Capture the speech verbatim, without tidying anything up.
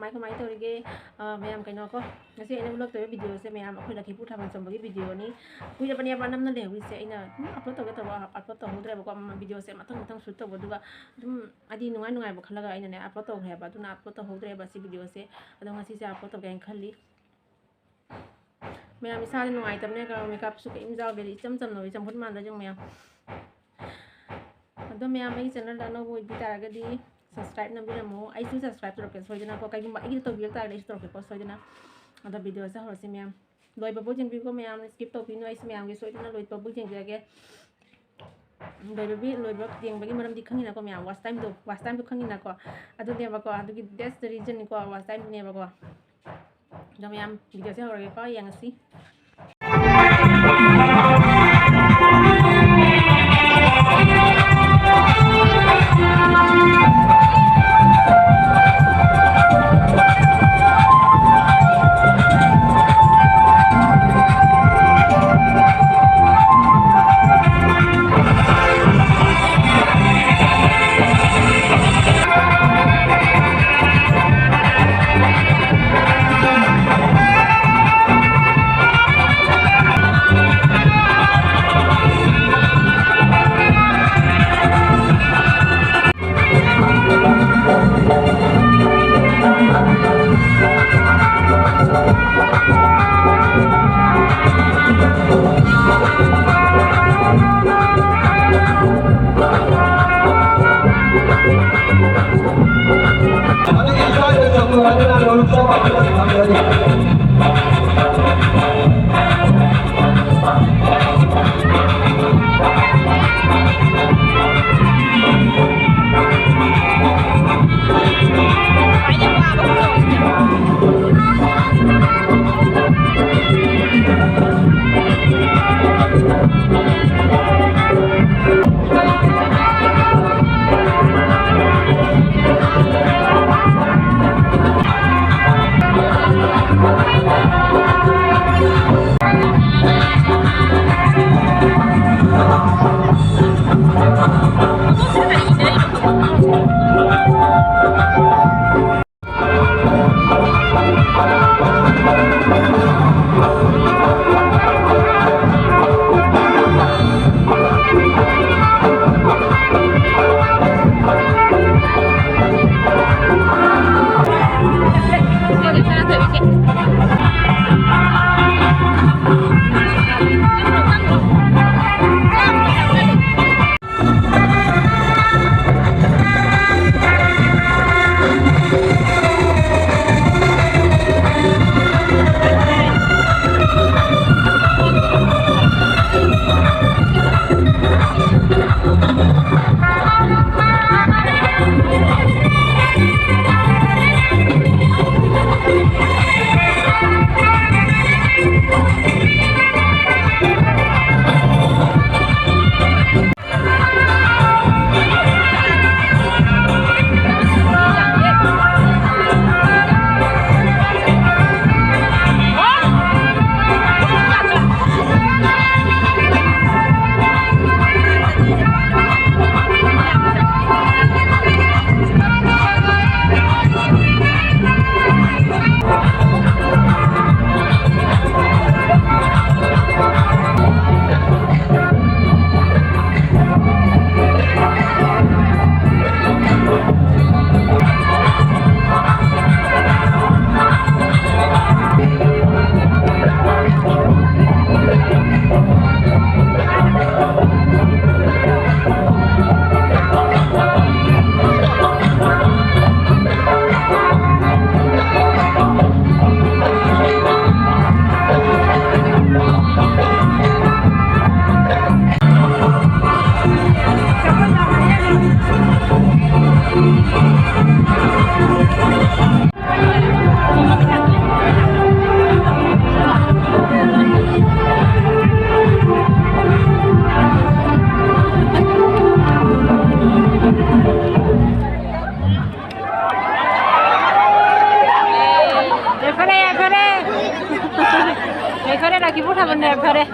ꯀꯃꯥꯏ ꯀꯃꯥꯏꯅ ꯇꯧꯔꯤꯒꯦ? ꯑ, ꯃꯌꯥꯝ ꯀꯩꯅꯣ ꯀꯣ, ꯉꯁꯤ ꯑꯩꯅ vlog ꯇꯧꯔꯤꯕ videoꯁꯦ ꯃꯌꯥꯝ ꯑꯩꯈꯣꯏ ꯂꯛꯈꯤꯄꯨꯔ ꯊꯥꯕꯜ ꯆꯣꯡꯕꯒꯤ videoꯅꯤ꯫ ꯀꯨꯏꯔꯕꯅꯦꯕ ꯅꯝꯅ ꯂꯩꯍꯧꯔꯤꯁꯦ, ꯑꯩꯅ ꯑꯗꯨꯝ upload ꯇꯧꯒꯦ ꯇꯧꯕ upload ꯇꯧꯍꯧꯗ꯭ꯔꯦꯕꯀꯣ꯫ ꯎꯝ, videoꯁꯦ ꯃꯊꯪ ꯃꯊꯪ shoot ꯇꯧꯕ, ꯑꯗꯨꯒ ꯑꯗꯨꯝ ꯍꯥꯏꯗꯤ ꯅꯨꯡꯉꯥꯏ ꯅꯨꯡꯉꯥꯏꯕ ꯈꯜꯂꯒ ꯑꯩꯅꯅꯦ upload ꯇꯧꯈ꯭ꯔꯦꯕ, ꯑꯗꯨꯅ upload ꯇꯧꯍꯧꯗ꯭ꯔꯦꯕ ꯁꯤ videoꯁꯦ꯫ ꯑꯗꯣ ꯉꯁꯤꯁꯦ upload ꯇꯧꯒꯦ ꯍꯥꯏꯅ ꯈꯜꯂꯤ꯫ ꯃꯌꯥꯝ ꯏꯁꯥꯁꯦ ꯅꯨꯡꯉꯥꯏꯇꯕꯅꯦ, ꯀꯩꯅꯣ makeupꯁꯨ ꯀꯔꯤꯝ ꯌꯥꯎꯗꯦ, ꯏꯆꯝ ꯆꯝꯅ ꯆꯝꯐꯨꯠ ꯃꯥꯟꯗ ꯌꯦꯡꯉꯨ ꯃꯌꯥꯝ꯫ ꯑꯗꯣ ꯃꯌꯥꯝ ꯑꯩꯒꯤ channelꯗ ꯑꯅꯧꯕ ꯑꯣꯏꯕꯤ ꯇꯥꯔꯒꯗꯤ subscribe ꯅꯝꯕꯤꯔꯝꯃꯣ꯫ ꯑꯩꯁꯨ subscribe ꯇꯧꯔꯛꯀꯦ ꯁꯣꯏꯗꯅꯀꯣ, ꯀꯩꯒꯨꯝꯕ ꯑꯩꯒꯤꯗ ꯇꯧꯕꯤꯔꯛ ꯇꯥꯔꯒꯗꯤ ꯑꯩꯁꯨ ꯇꯧꯔꯛꯀꯦꯀꯣ ꯁꯣꯏꯗꯅ꯫ ꯑꯗꯣ videoꯁꯦ ꯍꯧꯔꯁꯤ ꯃꯌꯥꯝ꯫ ꯂꯣꯏꯕꯐꯥꯎ ꯌꯦꯡꯕꯤꯌꯨꯀꯣ ꯃꯌꯥꯝ, skip ꯇꯧꯕꯤꯅꯨ, ꯑꯩꯁꯨ ꯃꯌꯥꯝꯒꯤ ꯁꯣꯏꯗꯅ ꯂꯣꯏꯕꯐꯥꯎ ꯌꯦꯡꯖꯒꯦ꯫ ꯂꯣꯏꯕꯕꯤ-, ꯂꯣꯏꯕ ꯌꯦꯡꯕꯒꯤ ꯃꯔꯝꯗꯤ ꯈꯪꯉꯤꯅꯀꯣ ꯃꯌꯥꯝ, watch timeꯗꯣ, watch timeꯗꯣ ꯈꯪꯉꯤꯅꯀꯣ꯫ ꯑꯗꯨꯅꯦꯕꯀꯣ, ꯑꯗꯨꯒꯤ that's the reasonꯅꯤꯀꯣ, watch timeꯗꯨꯅꯦꯕꯀꯣ꯫ ꯑꯗꯣ ꯃꯌꯥꯝ videoꯁꯦ ꯍꯧꯔꯒꯦꯀꯣ, ꯌꯦꯡꯉꯁꯤ꯫ ꯌꯥꯏꯐꯔꯦ, ꯌꯥꯏꯐꯔꯦ꯫ ꯌꯥꯏꯐꯔꯦ, ꯂꯛꯈꯤꯕꯨ ꯊꯥꯕꯜ ꯌꯥꯏꯐꯔꯦ꯫